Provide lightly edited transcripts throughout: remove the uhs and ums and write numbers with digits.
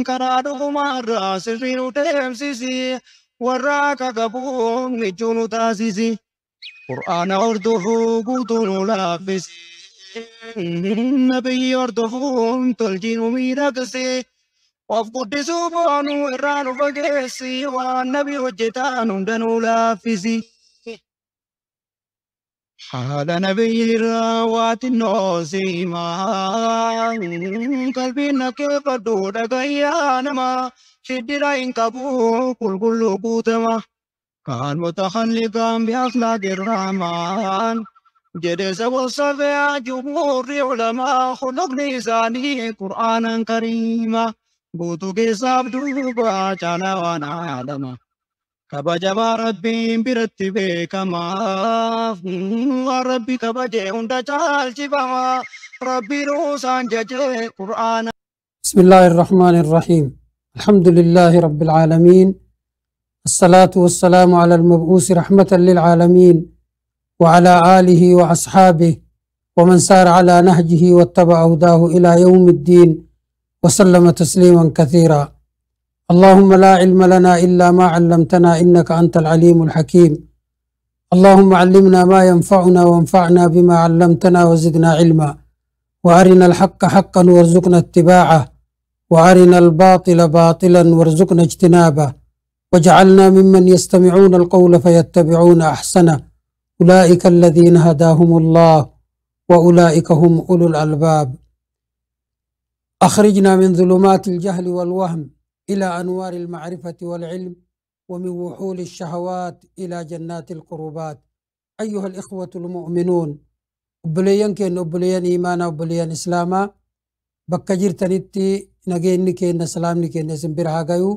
Karaa dhugumaarraa sirrii nu deemsisi. Warra akka qabuun michuu nu taasisi. Qur'aana hordofuu guutuu nu laaffisi. Nabiyyi hordofuun tolchii nu miidhagsi. Of guddisuu boonuu irraa nu fageessi. Waan nabi hojjetaan hunda nu laaffisi. Haala nabiyyi irraa waa xinnoo si himaa. Qalbiin na keeffadhu dhagayyaa namaa. Shiddira hin qabu qulqulluu guutama. Kaan mutahalliqaan bi'akhlaaqi rahmaan. Jedhe sabosafee jumhuurri ulamaa khuluqni isaanii qur'aanan kariima. Guutuu keessaaf duuba caalaa waan aalama. Kabajamaa Rabbiin biratti beekamaa. Waan Rabbi kabaje hunda caalchifama. Rabbi ruusaan jajee qur'aana. بسم الله الرحمن الرحيم. الحمد لله رب العالمين، الصلاة والسلام على المبعوث رحمة للعالمين وعلى آله وأصحابه ومن سار على نهجه واتبع هداه إلى يوم الدين وسلم تسليما كثيرا. اللهم لا علم لنا إلا ما علمتنا إنك أنت العليم الحكيم. اللهم علمنا ما ينفعنا وانفعنا بما علمتنا وزدنا علما، وأرنا الحق حقا وارزقنا اتباعه، وأرنا الباطل باطلا وارزقنا اجتنابه، واجعلنا ممن يستمعون القول فيتبعون أحسنه، أولئك الذين هداهم الله وأولئك هم أولو الألباب. أخرجنا من ظلمات الجهل والوهم إلى أنوار المعرفة والعلم، ومن وحول الشهوات إلى جنات القربات. أيها الإخوة المؤمنون، obboleeyyan keenya obboleeyyan iimaanaa obboleeyyan islaamaa bakka jirtanitti nageenyi keenya salaamni keenya isin bira haa gayu.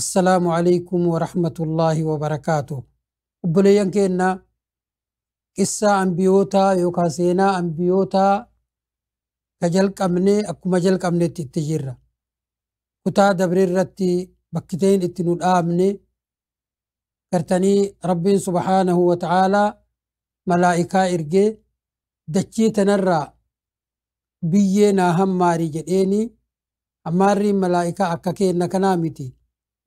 Assalaamu alaykum warahmatullaahi wabarakaatu. Obboleeyyan keenya qissaa ambiyootaa yookaan seenaa ambiyootaa ka jalqabne akkuma jalqabnetti itti jirra. Kutaa dabre irratti bakkiteen itti nu dhaabne gartanii Rabbiin subhaanahu wa ta'aalaa malaa'ikaa ergee dachii tanarraa biyyee naa hammaarii jedheeni. Hammaarriin malaa'ikaa akka kenna kanaa miti.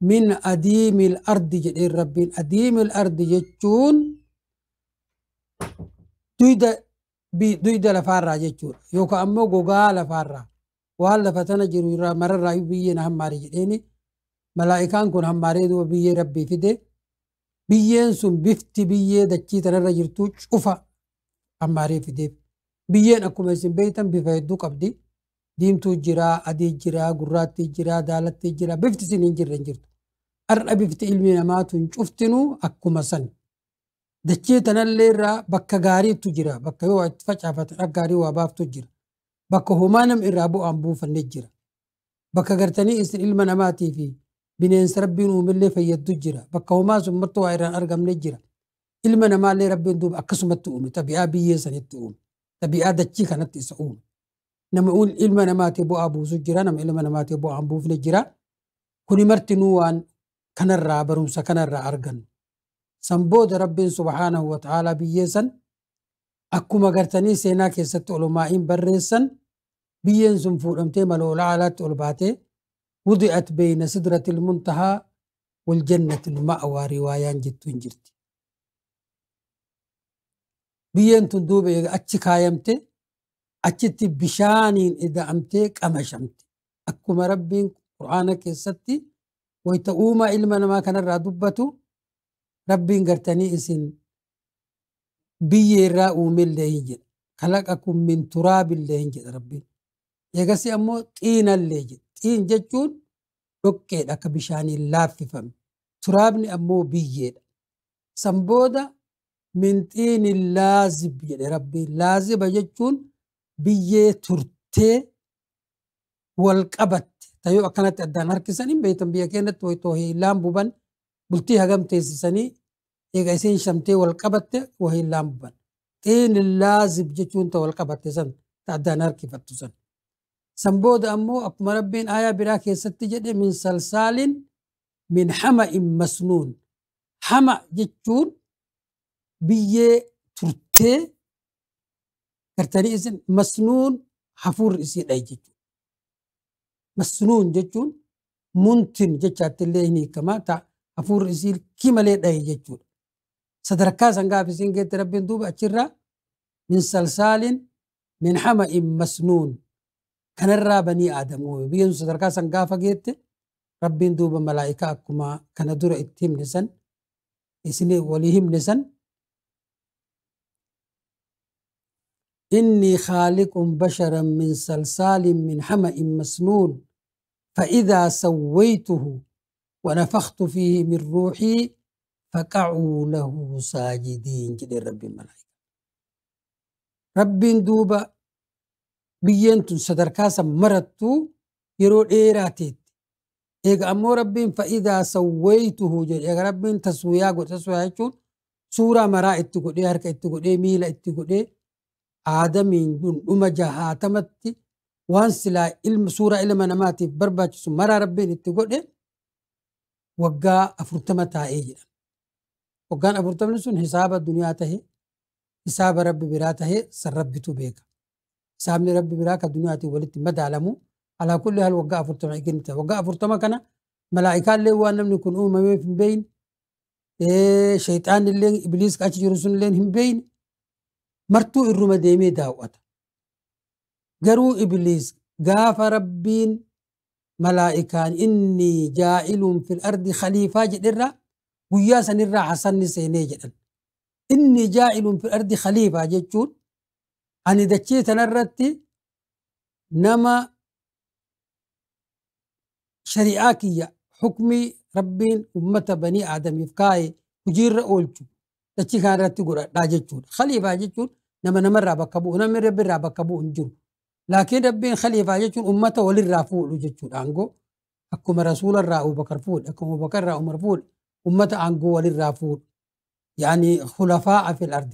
Min adiimil ardi jedheen Rabbiin. Adiimil ardi jechuun duyda lafaarraa jechuudha. Yookaan ammoo gogaa lafaarraa. Waan lafa tana jiru irraa mararraa biyyee na hammaarii jedheeni. Malaa'ikaan kun hammaaree duuba biyyee Rabbii fide. Biyyeen sun bifti biyyee dachii tanarra jirtu cufa hammaaree fideef. Biyyeen akkuma isin beektan bifa hedduu qabdi. Diimtuu jira, adii jira, gurraattii jira, daalattii jira. Bifti isin hin jirre hin jirtu. Har'a bifti ilmi namaa tun cuftinuu akkuma san. Dachee tanallee irraa bakka gaariitu jira. Bakka yoo itti facaafatan akka gaarii waa baaftu jira. Bakka homaa nam irraa bu'aan buufanne jira. Bakka gartanii isin ilma namaatii fi bineensa Rabbiin uumillee fayyaddu jira. Bakka homaa sun martuu waa irraan argamne jira. Ilma namaallee Rabbiin duuba akkasumatti uume. Xabi'aa biyyee sanitti uume. Xabi'aa dachii kanatti isa uume. Nama ilma namaatii bu'aa buusu jira. Nama ilma namaatii bu'aa hin buufne jira. Kuni martinuu waan kanarraa barumsa kanarraa argannu. San booda Rabbiin subhaanahu wa ta'aalaa biyyee san akkuma gartanii seenaa keessatti olomaa'iin barreessan biyyeen sun fuudhamtee maloola alaatti ol baatee wudi'at beeyna sidratil muntahaa wal jannatil ma'waa riwaayaan jettu hin jirti. Biyyeen tun duuba eega achi kaayamte achitti bishaaniin ida'amtee qamashamte. Akkuma Rabbiin Qur'aana keessatti wayita uumaa ilma namaa kanarraa dubbatu Rabbiin gartanii isin biyyee irraa uumellee hin jedha. Khalaqakum min turaabillee hin jedha Rabbiin. Eegasi ammoo xiinallee jedha. Xiin jechuun dhoqqeedha akka bishaaniin laaffifame. Turaabni ammoo biyyeedha. San booda min xiinin laazib jedhe Rabbiin. Laaziba jechuun biyyee turtee wal qabatte. Tayoo akkanatti addaan harkisan hin beektan biyya keenyatti wayitoo hiilaan buban bultii hagam teessisanii eega isiin shamtee wal qabatte wahiilaan buban. Xiinin laazib jechuun ta wal qabatte san ta addaan harkifattu san. San booda ammoo akkuma Rabbiin aayaa biraa keessatti jedhe min salsaalin min hama'in masnuun. Hama jechuun biyyee turtee gartanii isin masnuun hafuurri isii dhaye jechuudha. Masnuun jechuun Muntin jechaatti illee hin hiikama. Ta hafuurri isii kimalee dhahe jechuudha. Sadarkaa san gaafa isiin geette Rabbiin duuba achirraa min salsaalin min hama'in masnuun kanarraa banii Aadam uume. Biyyeen sun sadarkaa san gaafa geette Rabbiin duuba malaa'ikaa akkuma kana dura itti himne san isin walii himne san إني خالق بشرا من صلصال من حمأ مسنون فإذا سويته ونفخت فيه من روحي فقعوا له ساجدين جد رب الملائكة. رب دوبا بينتن صدركاسا مرتو يرو إيراتيت إيغا أمو رب فإذا سويته جد إيغا رب تسويا قد تسويا يجون سورة مرا اتقو دي هركة اتقو دي ميلة اتقو دي آدمين دون أما جهاتمتي وان سلا علم سورة علم نماتي برباچ مرا ربين اتقو دي وقا أفرتما تائي وقان أفرتما سن حساب الدنيا تهي حساب رب براته سر ربتو بيك حساب رب براك الدنيا تي ولت مدعلمو على كل هال وقا أفرتما إجنتا وقا أفرتما كان ملائكة اللي هو أنم نكون أمم في بين إيه شيطان اللي إبليس كأش جرسون اللي هم بين مرتو الرمى ديمي داوات قرو إبليس قاف ربين ملائكان إني جائل في الأرض خليفة جدرة ويا سنرى حسن سيني جدًا إني جائل في الأرض خليفة جدًا أني دتشي تنرتي نما شريعاكية حكمي ربين أمة بني آدم يفكاي وجير أولتو دتشي كان رتي قرأ لا جدًا خليفة جدًا نما نمر بكبو نما رب ربكبو انجر لكن ربين خليفة جدًا أمته وللرافول جدًا أنجو أكما رسول الرا أبو بكر فول أكما أبو بكر را عمر فول أمة أنجو وللرافول يعني خلفاء في الأرض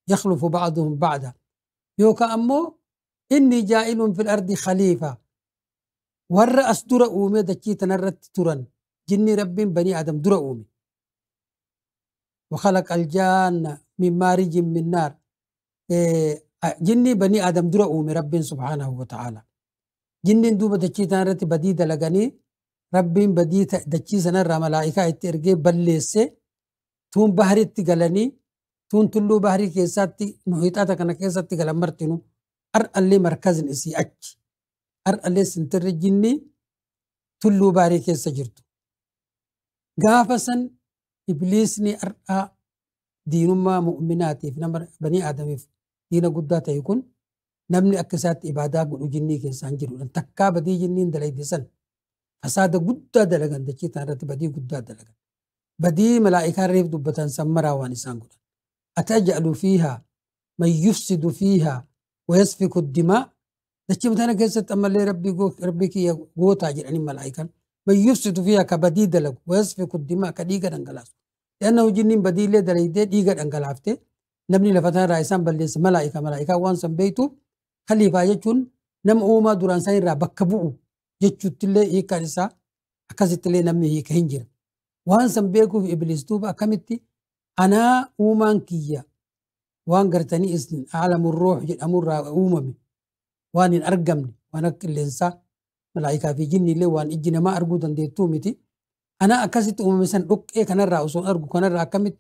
يخلف بعضهم بعضا يوكا أمو إني جائل في الأرض خليفة والرأس در أومي دكي تنرت ترن جني ربين بني آدم در أومي وخلق الجان من مارج من نار جني بني آدم در أومي ربين سبحانه وتعالى جنين دوبة دكي تنرت بدي دلغني ربين بدي دكي سنرى ملائكة اترقي بلسي تون بحري تقلني تون تلو بحري كيساتي محيطاتا كان كيساتي قلن مرتنو أر اللي مركز إسي أج أر اللي سنتر جني تلو بحري كيسا جرتو قافسا إبليسني أرأى دينما مؤمناتي في نمر بني آدم دين قداته يكون نمني أكسات إبادة قلو جني كيسان جرو لن تكا بدي جنين دلائي ديسان فساد قدى دلغن دكي تانرت بدي قدى دلغن بدي ملائكة ريف دبتان سمرا وانسان قدى أتجعل فيها من يفسد فيها ويسفك الدماء دكي متانا كيست أما اللي ربي ربي كي قوتا جرعني ملائكة من يفسد فيها كبدي دلغ ويسفك الدماء كديغا دنگلاس لأنه جنين بدي لي دلائي ديغا دنگلافتي نبني لفتان رئيسان بلس ملائكة ملائكة وانسان بيتو خليفة يجون نم أوما دوران ساين را بكبؤ جتشو تلي إيكا إسا أكاسي تلي نمي هيك هنجر وانسان بيكو في إبليس توبا أكمتي أنا أومان كيا وان قرتني إسن أعلم الروح جل أمور را أوممي وان أرقمني وان الإنسا ملائكة في جني لي وان إجينا ما أرقو دان دي تومتي أنا أكاسي تأوممي سن أوك إيه كان را أصون أرقو كان را أكمت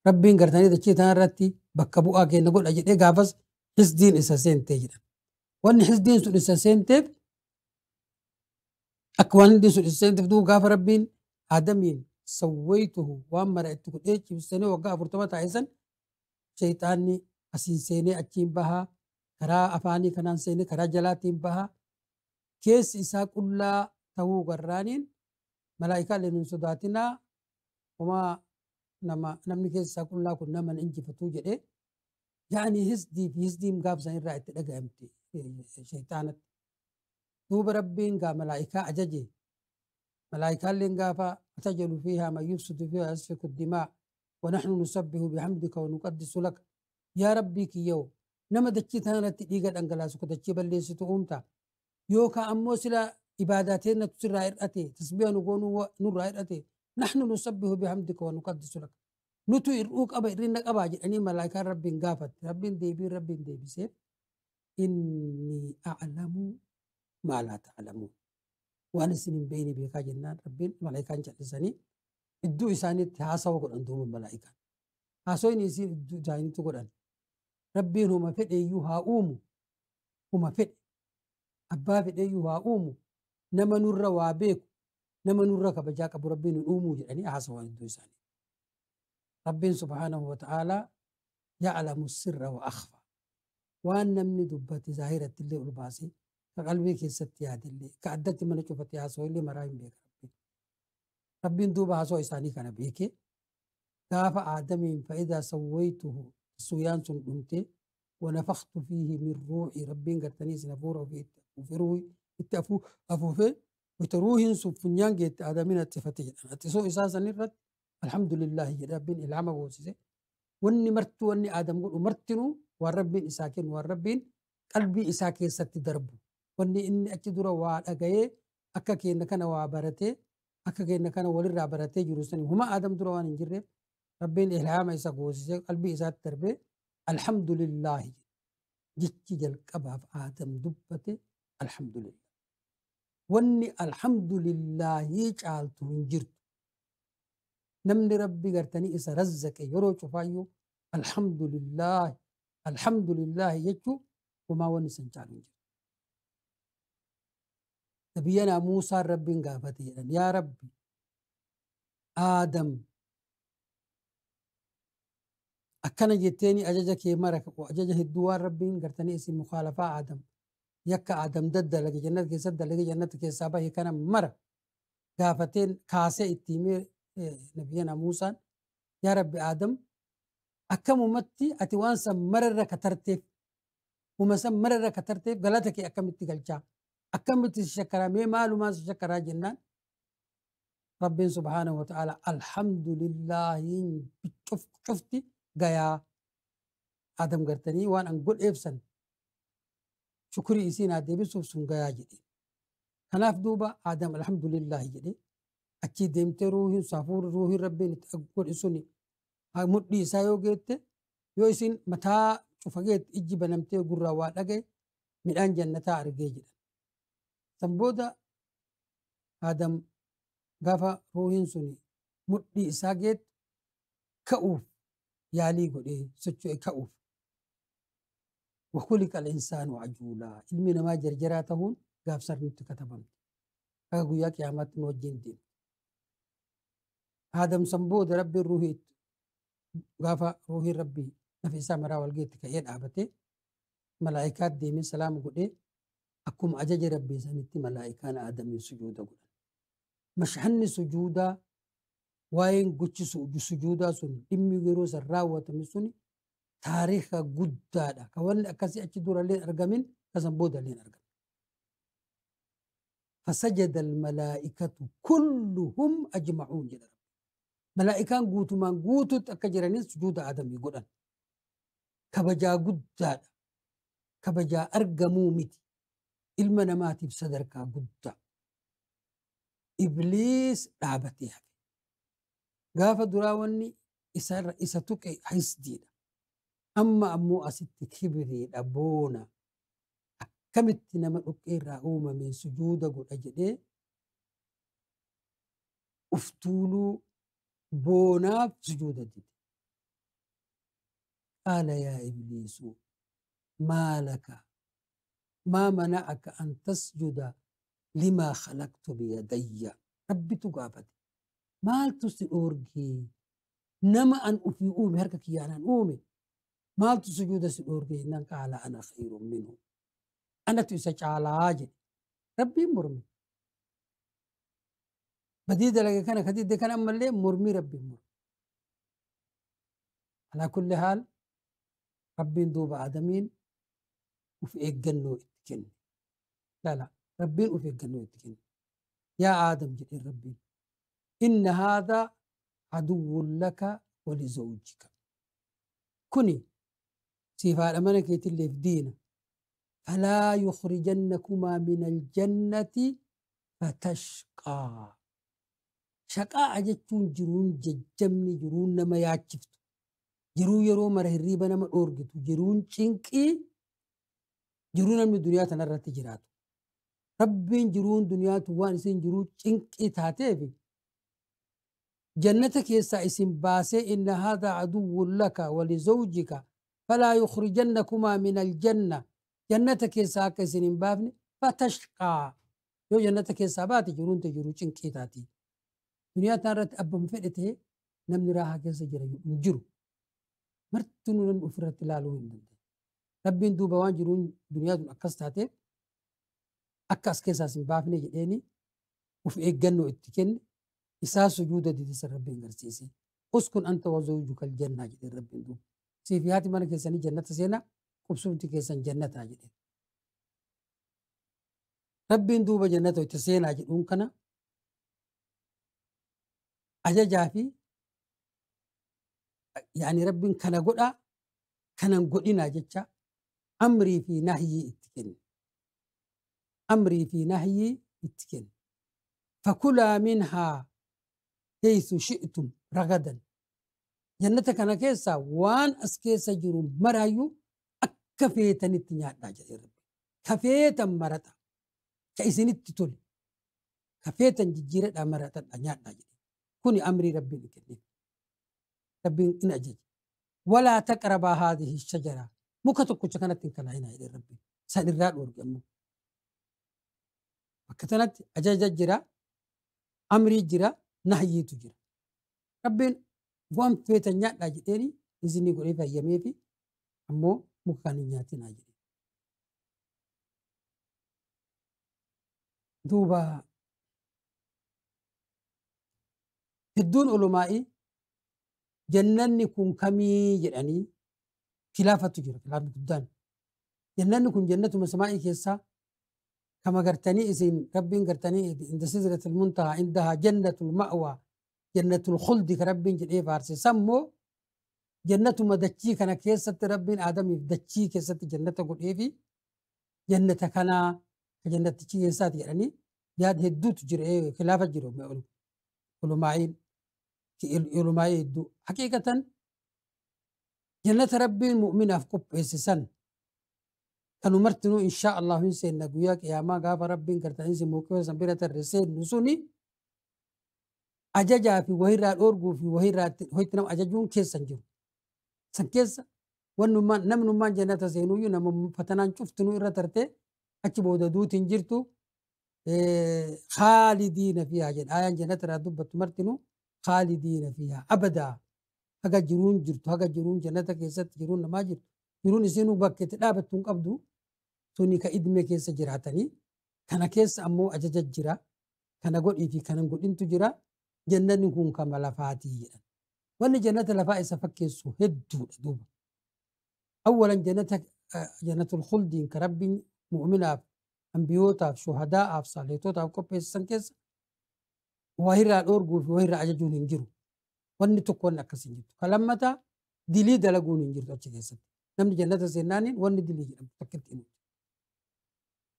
ربين قرتني دكي تان بكبؤ أكي نقول أجد إيه قافز حسدين إساسين تجد وان حسدين سن إساسين تب أكوان دي سن إساسين تب دو قاف ربين آدمين سويته وأما رأيتك إيه كيف وقع فرتمات عيسن شيطاني أسين سيني أتشين بها كرا أفاني كنان سيني كرا جلاتين بها كيس إسا كلا تهو قرانين ملائكة لنن صداتنا وما نما نمني كيس إسا كلا كنا من إنجي فتوجد إيه يعني هزدي في هزدي مقاب زين رأيت لقى أمتي شيطانة دوب ربين قا ملائكة أججي ملائكة اللي قافا أتجل فيها ما يفسد فيها يسفك الدماء ونحن نسبح بحمدك ونقدس لك يا ربي كيو نما دتشي تانا تديغا دنگلاس كو دتشي بلسيتو أمتا يوكا أمو سلا عباداتنا تسرى إرأتي تسبيح نقونو نور إرأتي نحن نسبح بحمدك ونقدس لك نتو إرؤوك أبا إرنك أبا جراني ملائكة ربي قافت ربي ديبي ربي ديبي سيف إني أعلم ما لا تعلمون. Waan isin hin beekne beekaa jennaan Rabbiin malaayikaan callisanii iddoo isaaniitti haasawa godhan duuba malaayikaan. Haasawni isiin iddoo isaaniitti godhan. Rabbiin huma fedheeyyuu haa uumu. Huma fedhe. Abbaa fedheeyyuu haa uumu. Nama nurra waa beeku. Nama nurra kabajaa qabu Rabbiin hin uumuu jedhanii haasawan iddoo isaanii. Rabbiin subhaanahu wa ta'aalaa ya'lamu sirra wa akhfa. Waan namni dubbate zaahiratti illee ol baasee ka qalbii keessatti yaadillee ka addatti mana cufate haasawaa illee maraa hin beeka Rabbiin. Rabbiin duuba haasawaa isaanii kana beekee gaafa Aadamiin fa'idaa sawwaytuhu suuyaan sun dhumtee wanafaktu fiihi min ruuxii Rabbiin gartanii isin hafuura ofii itti afuufee ruuhii itti afuufee wayita ruuhiin sun funyaan geette Aadamiin attifate jedhan. Attisoo isaa sanirratti alhamdulillahi jedhe Rabbiin ilhaama goosise. Wanni martuu wanni Aadam godhu martinuu waan Rabbiin isaa kennu waan Rabbiin qalbii isaa keessatti darbu. Wanni inni achi dura waa dhagayee akka keenya kana waa baratee akka keenya kana walirraa baratee jiru sani huma Aadam dura waan hin jirreef Rabbiin ilhaama isa goosisee qalbii isaatti darbee alhamdulillahi jechi jalqabaaf Aadam dubbate alhamdulillah. Wanni alhamdulillahi caaltu hin jirtu. Namni Rabbi gartanii isa razzaqe yeroo cufaayyuu alhamdulillahi alhamdulillahi jechuu homaa wanni san caalu hin jiru. Nabiyyanaa Muusaan Rabbiin gaafate jedhan yaa Rabbi Aadam akkana jetteeni ajaja kee mara ajaja hedduu waan Rabbiin gartanii isin mukaalafaa Aadam yakka Aadam daddalage jannata keessatti dalage jannata keessaa bahe kana mara gaafateen kaasee itti himee nabiyyanaa Muusaan yaa Rabbi Aadam akkamumatti ati waan san mararra katarteef uma san mararra katarteef galata kee akkamitti galchaa akkamitti si shakkaraa mee maalumaan si shakkaraa jennaan Rabbiin subhaanahu wa ta'ala alhamdulillaahiin cufti gayaa Aadam gartanii waan an godheef san shukurii isiin haa deebisuuf sun gayaa jedhe. Kanaaf duuba Aadam alhamdulillaahi jedhe achii deemtee ruuhiin hafuurri ruuhiin Rabbiin itti godhe suni mudhii isaa yoo geette yoo isin mataa cufa geette ijji banamtee gurraa waa dhagaye midhaan jannataa argee jedhan. San booda Aadam gaafa ruuhiin suni mudhii isaa geette ka'uuf yaalii godhee socho'e ka'uuf. Wakuliqa al-insaanu ajuulaa ilmi namaa jarjaraa ta'uun gaafsar nutti katabamte. Akka guyyaa qiyaamaatti nu wajjin deemte. Aadam san booda Rabbiin ruuhii gaafa ruuhiin Rabbii nafa isaa maraa wal geetti ka'ee dhaabatee malaayikaatti deemee salaama godhee akkuma ajaja Rabbii sanitti malaayikaan Aadamiin sujuuda godhan. Mashhanni sujuudaa waa'een gochi sujuudaa sun dhimmi yeroo san raawwatame suni taariika guddaadha. Ka wanni akkasii achi durallee hin argamin ka san boodallee hin argamin. Fasajada almalaa'ikatu kulluhum ajma'uun jedha Rabbi. Malaa'ikaan guutumaan guutuutti akka jiranis sujuuda Aadamii godhan. Kabajaa guddaadha. Kabajaa argamuu miti. Ilma namaatiif sadarkaa guddaa. Ibliis dhaabatee hafe. Gaafa duraa wanni isa tuqe hisdiidha. Amma ammoo asitti kibriidha boona. Akkamitti nama dhoqqee irraa uumameen sujuuda godha jedhee uf tuuluu boonaaf sujuuda dide. Qaala yaa Ibliisu maa laka maa mana'aka an tasjuda limaa khalaqtu biyadayya. Rabbitu gaafate. Maaltu si dhoorgee nama an ofii uume harka kiyyaan an uume maaltu sujuuda si dhoorgee jennaan qaala ana khayrun minhu. Anatu isa caalaa jedhe. Rabbiin morme. Badii dalage kana kadidde kana ammallee mormii Rabbiin morme. Alaa kulli haal Rabbiin duuba Aadamiin uf eeggannoo itti kenne. Lala Rabbiin uf eeggannoo itti kenne. Yaa Aadam jedheen Rabbiin. Inna haadhaa aduwwun laka walizawjika. Kuni siif haadha mana keetilleef diina. Falaa yukhrijannakumaa min aljannati fatashqaa. Shaqaa jechuun jiruun jajjabni jiruun nama yaachiftu. Jiruu yeroo mara hirriiba nama dhoorgitu. Jiruun cinqii jiruu namni duniyaa tanarratti jiraatu. Rabbiin jiruun duniyaatu waan isin jiruu cinqii taateef jannata keessaa isin baasee inna haadhaa aduwwun laka walizawjika falaa yukhrijannakumaa min aljanna jannata keessaa akka isin hin baafne fatashqaa yoo jannata keessaa baate jiruun te jiruu cinqii taati. Duniyaa tana irratti abbaan fedhe ta'e namni raahaa keessa jira hin jiru. Martinuu namni ofirratti ilaaluu hin danda'u. Rabbiin duuba waan jiruun duniyaa tun akkas taateef akka as keessaas hin baafne jedheeni of eeggannoo itti kenne isaa sujuuda didisa rabbiin garsiise. Uskun anta wa zawjuka aljannaa jedheen rabbiin duuba. Siif haati mana keessanii jannata seenaa qubsumti keessan jannataa jedheen. Rabbiin duuba jannata itti seenaa jedhuun kana ajajaa fi yaani rabbiin kana godhaa kanan godhinaa jecha amrii fi nahyii itti kenne. Amrii fi nahyii itti kenne. Fakulaa minhaa haythu shi'tum ragadan. Jannata kana keessaa waan as keessa jiru maraayyuu akka feetanitti nyaadhaa jedhee rabbi. Ka feetan marata. Ka isinitti tole. Ka feetan jijjiiradhaa maratadhaa nyaadhaa jedhee. Kuni amrii rabbiin kenneef. Rabbiin in ajaje. Walaa taqrabaa haadhihi shajara. Muka tokkicha kanatti hin kalaahinaa jedhee rabbiin. San irraa dhoorge ammoo. Bakka tanatti ajaja jira, amrii jira, nahyiitu jira. Rabbiin waan feetan nyaadhaa jedheeni isinii godhee fayyameefi ammoo muka kan hin nyaatinaa jedhe. Duuba hedduun ulumaa'ii jannanni kun kamii jedhanii khilaafatu jira, khilaafni guddaan. Jannanni kun jannatuma samaa'ii keessaa kama gartanii isin rabbiin gartanii inda sidratil muntahaa indahaa jannatul ma'waa jannatul khuldi ka rabbiin jedhee faarse sammoo jannatuma dachii kana keessatti rabbiin aadamiif dachii keessatti jannata godhee fi jannata kanaa ka jannatichi keessaati jedhanii yaada hedduutu jira, khilaafa jiru ulumaa'iin ulumaa'ii hedduu. Haqiiqatan jannata rabbiin mu'minaaf qopheesse san kan umartinuu inshaa Allah hin seenna guyyaa qiyaamaa gaafa rabbiin gartanii isin mawqifa san bira tarre seennu suni ajajaa fi wahirraa dhoorguu fi wahirraa ho'itti nama ajajuun keessa hin jiru. San keessa wannummaan namnummaan jannata seenuyyuu nama fatanaan cuftinuu irra tartee achi booda duuti hin jirtu khaalidiina fiihaa jedha. Ayaan jannata irraa dubbattu martinuu khaalidiina fiihaa abadaa haga jiruun jirtu haga jiruun jannata keessatti jiruun namaa jirtu jiruun isinuu bakka itti dhaabattu hin qabdu suni ka idme keessa jiraatanii kana keessa ammoo ajaja jira kana godhii fi kanan godhintu jira jannanni kun kama lafaatii jedhan. Wanni jannata lafaa isa fakkeessu hedduudha duuba. Awwalan jannata jannatul khuldiin ka rabbiin mu'minaaf ambiyootaaf shuhadaa'aaf saalihootaaf qopheessan keessa wahirraa dhoorguu fi wahirraa ajajuun hin jiru. Wanni tokko wanni akkas hin jirtu. Ka lammataa dilii dalaguun hin jirtu achi keessatti. Namni jannata seennaaniin wanni dilii jedhamu tokkotti hin jiru.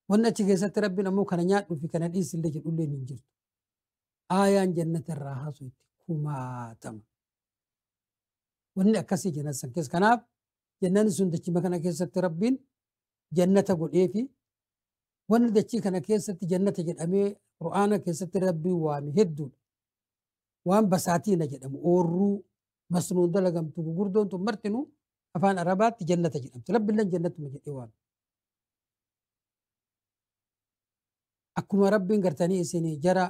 Wanni achi keessatti rabbiin ammoo kana nyaadhuu fi kana dhiisillee jedhullee hin jirtu. Aayaan jannata irraa haasoo itti kumaatama. Wanni akkasii jannata san keessa. Kanaaf jannanni sun dachii kana keessatti rabbiin jannata godhee fi wanni dachii kana keessatti jannata jedhamee Qur'aana keessatti rabbiin waame hedduudha. Waan basaatiina jedhamu oorruu masnuun dalagamtu gugurdoon tun martinuu afaan Arabaatti jannata jedhamti. Rabbiillee jannatuma jedhee waame. Akkuma rabbiin gartanii isin jara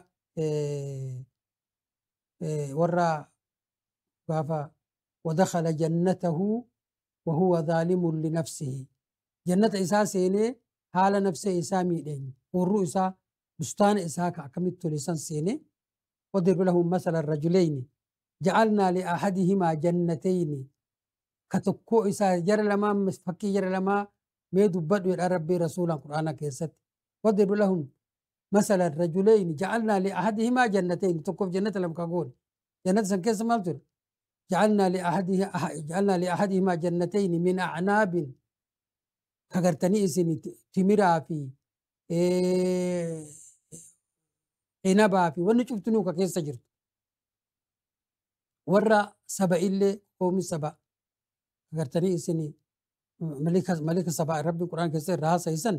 warra gaafa wadakhala jannatahu wa huwa zaalimun linafsihi jannata isaa seenee haala nafsee isaa miidheen oorruu isaa bustaana isaa ka akkamitti tole san seenee واضرب لهم مثل الرجلين جعلنا لأحدهما جنتين كتكو إسا جر لما فكي جر لما ميدو بدو ربي رسولا قرآن كيست واضرب لهم مثل الرجلين جعلنا لأحدهما جنتين تكو في جنة لم كقول جنة سن كيس مالتر جعلنا لأحدهما جنتين من أعناب كغرتني إسن تمرا في عنبا في wanni cuftinuu ka keessa jirtu warra saba illee qoomi saba agartanii isin malika saba rabbi quraan keessa irraa haasa'e san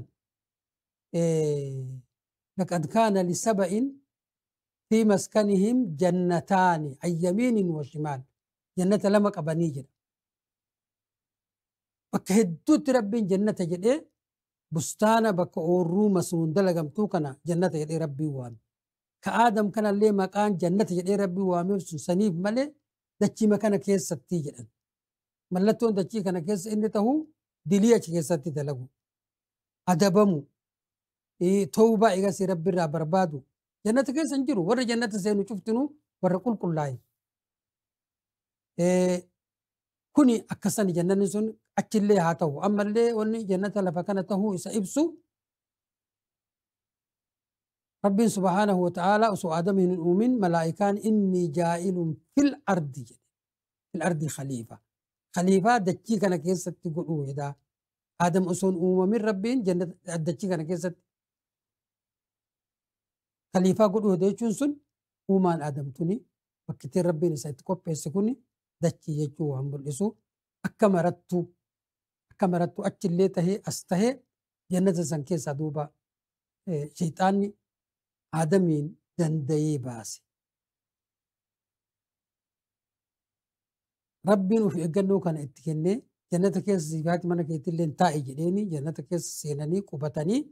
لقد كان لسبأ في مسكنهم جنتان عن يمين وشمال جنة لما قبني جدا بك هدوت ربين جنة جدي بستانة بك أورو مسنون دلقمتو كنا جنة جدي ربي وامي كآدم كان اللي مكان جنة جدي ربي وامي سنيف ملي دچي مكان كيس ستي جدن ملتون دچي كان كيس إن تهو دليا كيس ستي دلقو أدبمو إيه توبة إيجاسي ربي را بربادو جنة كيس انجرو ور جنة سينو شفتنو ور كل كل لاي إيه كوني أكسني جنة نسون أكلي هاتو أما اللي وني جنة لفكنته إسا ربي سبحانه وتعالى أسو آدم الأمين ملائكان إني جائل في الأرض في الأرض خليفة خليفة دتشي كان كيسة تقول إذا آدم أسون أمم ربين جنة دتشي كان كيسة خليفة قول هذا يجونسون ومان آدم توني وكتير ربي نسيت كوب سكوني دتشي يجوا هم بالإسو أكمرتو أكمرتو أكلته أسته جنة سنكي سادوبا شيطاني آدمين دندي باسي ربي وفي أجنو كان اتكني جنة كيس زيفات منك يتلين تائج ليني جنة كيس سيناني كوبتاني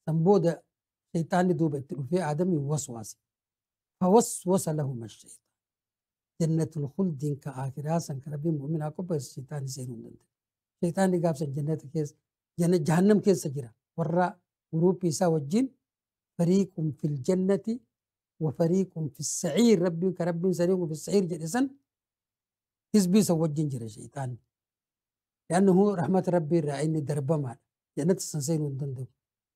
سنبودا شيطان دوب في آدم وسواس فوسوس لهما الشيطان جنة الخلد كآخرها سنكربي مؤمن أكو بس شيطان سينون شيطان قابس جنة كيس جنة جهنم كيس سجرا ورا غروب يسا والجن فريق في الجنة وفريق في السعير ربي كرب سريق في السعير جلسا حزبي سوى الجن جرى شيطان لأنه رحمة ربي راعيني دربما جنة السنسين وندندم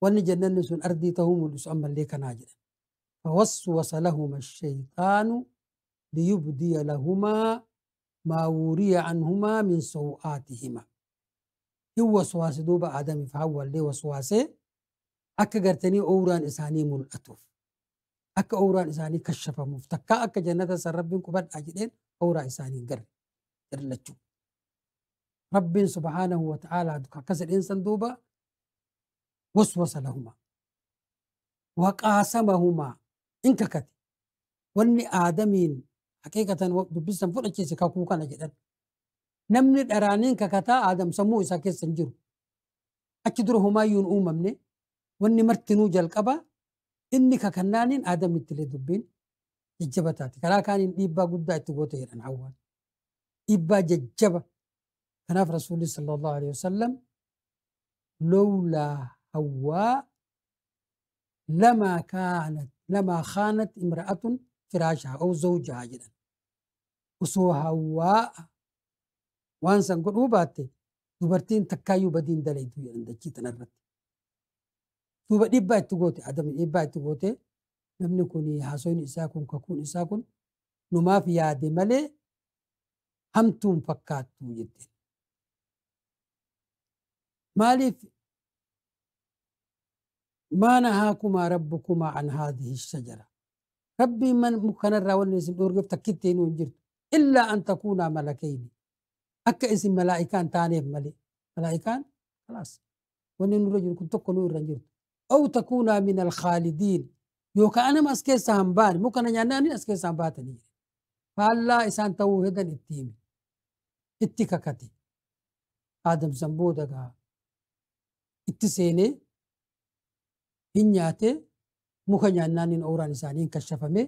وأن جنة سن أرضي تهم الأسأم اللي كان عاجلا فوسوس لهما الشيطان ليبدي لهما ما وري عنهما من سوآتهما هو وسواس دوب آدم فهو اللي وسواسه أكا قرتني أوران إساني ملأتوف أكا أوران إساني كشف مفتكا أكا جنة سربين كبر أجلين أوران إساني قر قرلتشو رب سبحانه وتعالى كسر الإنسان دوبا وسوس لهما وقاسمهما إنك كت واني آدمين حقيقة دبسن فوق الشيء كاكو كان جدا نمني الأرانين ككتا آدم سمو إسا كيس سنجرو أكدره ما يون أممني واني مرتنو جلقبا إني ككنانين آدم التلي دبين ججبتاتي كلا كان إبا قد اتقوته يران عوان إبا ججبا كناف رسول صلى الله عليه وسلم لولا حواء لما كانت لما خانت امرأة فراشها أو زوجها جدا وسو حواء وانسان قل وباتي دبرتين تكايو بدين دليدو يران دجي تنرت دوبا إبا اتقوتي آدم إبا اتقوتي نمني كوني حاسوين إساكن ككون إساكن نما في يادي ملي همتم فكاتو جدا مالف ما نهاكما ربكما عن هذه الشجرة ربي من مكان الراون اسم دورغف تكتين ونجرت إلا أن تكونا ملكين أكا اسم ملائكان تاني ملي ملائكان خلاص ونين رجل كنت تقولوا رنجرت أو تكونا من الخالدين يوكا أنا ما أسكي سامبان مو كان يعناني أسكي سامباتني فالله إسان توهدا التيمي اتكاكتي آدم زنبودا اتسيني hinyaate muka nyaannaaniin ooraan isaanii kashafame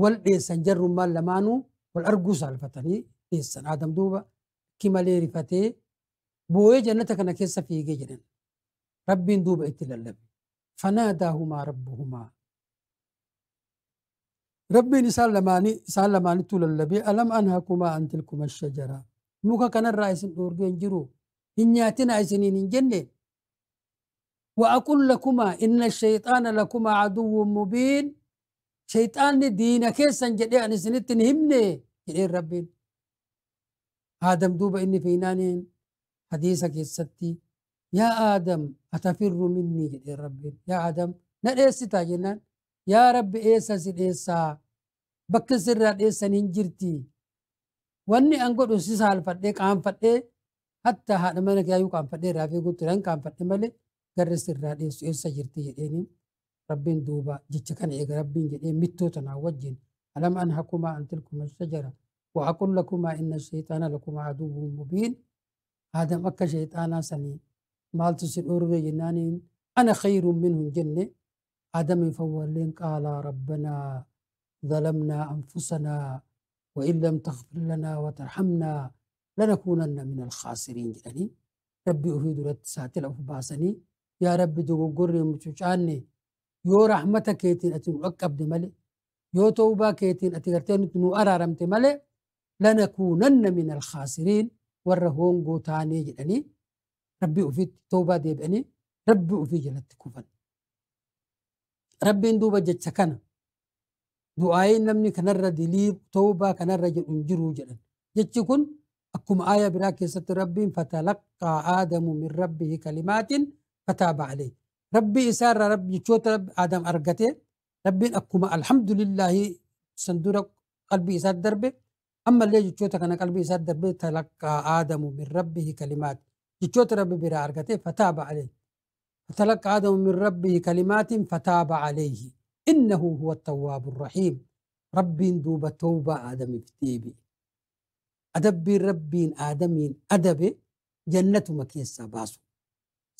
wal dheessan jarrummaan lamaanuu wal arguu saalfatanii dheessan Aadam duuba kimalee rifatee booyee jannata kana keessa fiigee jedhan rabbiin duuba itti lallabe fanaadaahumaa rabbuhumaa rabbiin isaan lamaanittuu lallabe alam anhakumaa an tilkuma shajara muka kanarraa isin dhoorgee hin jiru hin nyaatinaa isiniin hin jenne وأقول لكما إن الشيطان لكما عدو مبين شيطان دين كيسا جدي أن سنتن همني جدي ربين آدم دوب إني فينانين حديثك كيستي يا آدم أتفر مني جدي ربين يا آدم نريستا جنان يا رب إيسا سيد إيسا بكسر إيسا ننجرتي واني أنقل أسيسا الفتح قام فتح حتى هذا منك يا يو قام فتح رافي قلت لن قام فتح ملي garri sirraa dheessu eessa jirti jedheeni Rabbiin duuba jecha kana eega Rabbiin jedhee mittoo tanaa wajjin alam anhakumaa an tilkuma shajara wa aqul lakumaa inna shayxaana lakumaa aduwwun mubiin. Aadam akka shayxaanaa sanii maaltu si dhoorwe jennaaniin ana khayrun minhu hin jenne. Aadamiin fawwalleen qaalaa rabbanaa ظلمنا أنفسنا وإن لم تغفر لنا وترحمنا لنكونن من الخاسرين jedhanii Rabbi ofii duratti saaxila of baasanii, yaa Rabbi, dogoggorree mucucaanne, yoo rahmata keetiin ati nu dhaqqabde malee, yoo tawbaa keetiin ati gartee nuti nu araaramte malee, lanakuunanna min alkhaasiriin, warra hoongoo taanee jedhanii Rabbi ofiitti tawbaa deebi'anii Rabbi ofii jalatti kufan. Rabbiin duuba jecha kana du'aayin namni kanarra dilii tawbaa kanarra jedhu hin jiru jedhan. Jechi kun akkuma aaya biraa keessatti Rabbiin fatalaqqaa Aadamu min rabbihi kalimaatin fataaba alayhi. Rabbii isaarraa Rabbi jechoota Rabbi Aadam argatee Rabbiin akkuma alhamdulillaahi san dura qalbii isaatti darbe, ammallee jechoota kana qalbii isaatti darbe. Talaqqaa Aadamu min rabbihi kalimaat, jechoota Rabbi biraa argatee fataaba alayhi. فتلقى آدم من ربه كلمات فتاب عليه إنه هو التواب الرحيم. ربين دوب توبة آدم افتيبي أدبي ربين آدمين أدبي جنة مكيسة باسو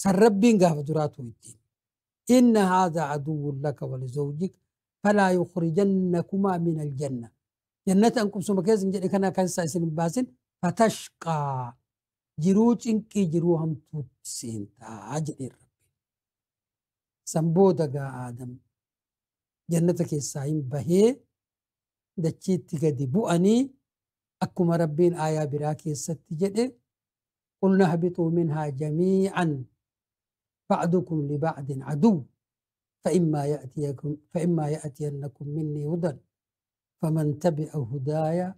سر ربين قاف دراتو الدين إن هذا عدو لك ولزوجك فلا يخرجنكما من الجنة. جنة أنكم سمكيس كان كان سايسن باسن فتشقى جروج إنكي جروهم تسين تاجر. San booda gaa Aadam jannata keessaa hin bahee dachiitti gadi bu'anii akkuma Rabbiin aayaa biraa keessatti jedhe qulna ihbituu minhaa jamii'an ba'dukum liba'din aduw فإما يأتينكم مني هدى فمن تبع هداي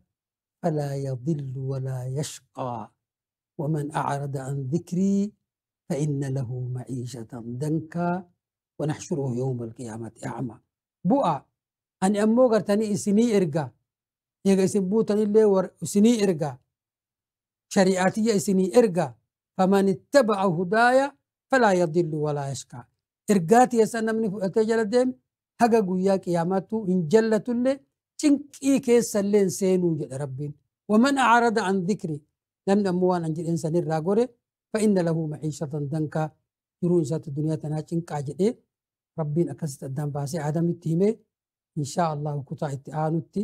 فلا يضل ولا يشقى ومن أعرض عن ذكري فإن له معيشة ضنكا ونحشره يوم القيامة أعمى. Bu'a ani ammoo gartanii isinii erga, eega isin buutanillee isinii erga, shari'aatiyya isinii erga. فمن اتبع هداي فلا يضل ولا يشقى. Ergaa tiyya namni fudhatee jala deeme haga guyyaa qiyaamaattuu hin jallatullee cinqii keessallee hin seenuu jedha Rabbiin. ومن أعرض عن ذكري, namni ammoo waan an jedheen sanirraa gore, فإن له معيشة ضنكا, jiruun isaatti duniyaa tanaa cinqaa jedhee Rabbiin akkasitti addaan baasee Aadamitti himee. Inshaa Allahu kutaa itti aanutti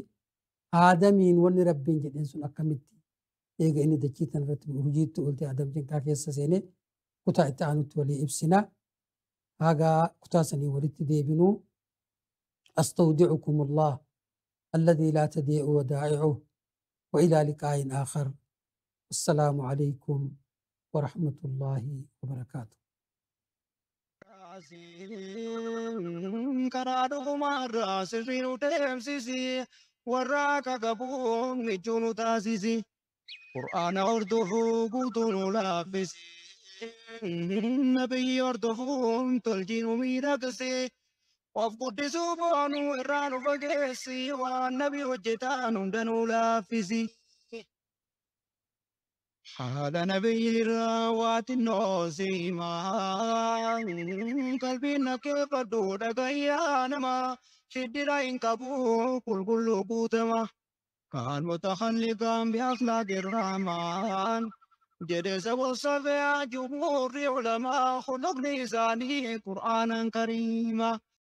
Aadamiin wanni Rabbiin jedheen sun akkamitti eega inni dachii tana irratti hojiitti oolte Aadam cinqaa keessa seenee kutaa itti aanutti walii ibsina. Haga kutaa sanii walitti deebinuu أستودعكم الله الذي لا تضيع ودائعه وإلى لقاء آخر، السلام عليكم ورحمة الله وبركاته. Karaa dhugumaarraa sirrii nu deemsisi, warra akka qabuun michuu nu taasisi, Qur'aana hordofuu guutuu nu laaffisi, nabiyyi hordofuun tolchii nu miidhagsi, of guddisuu boonuu irraa nu fageessi, waan nabi hojjetaan hunda nu laaffisi. Haala nabiyyi irraa waa xinnoo siimaa qalbiin na keeffadhu dhagayyaa nama shiddira hin qabu qulqulluu guutama kaan mutahalliqaan biakhlaaqi rahmaan jedhe sabosafee jumhuurri ulamaa khuluqni isaanii qur'aanan kariima.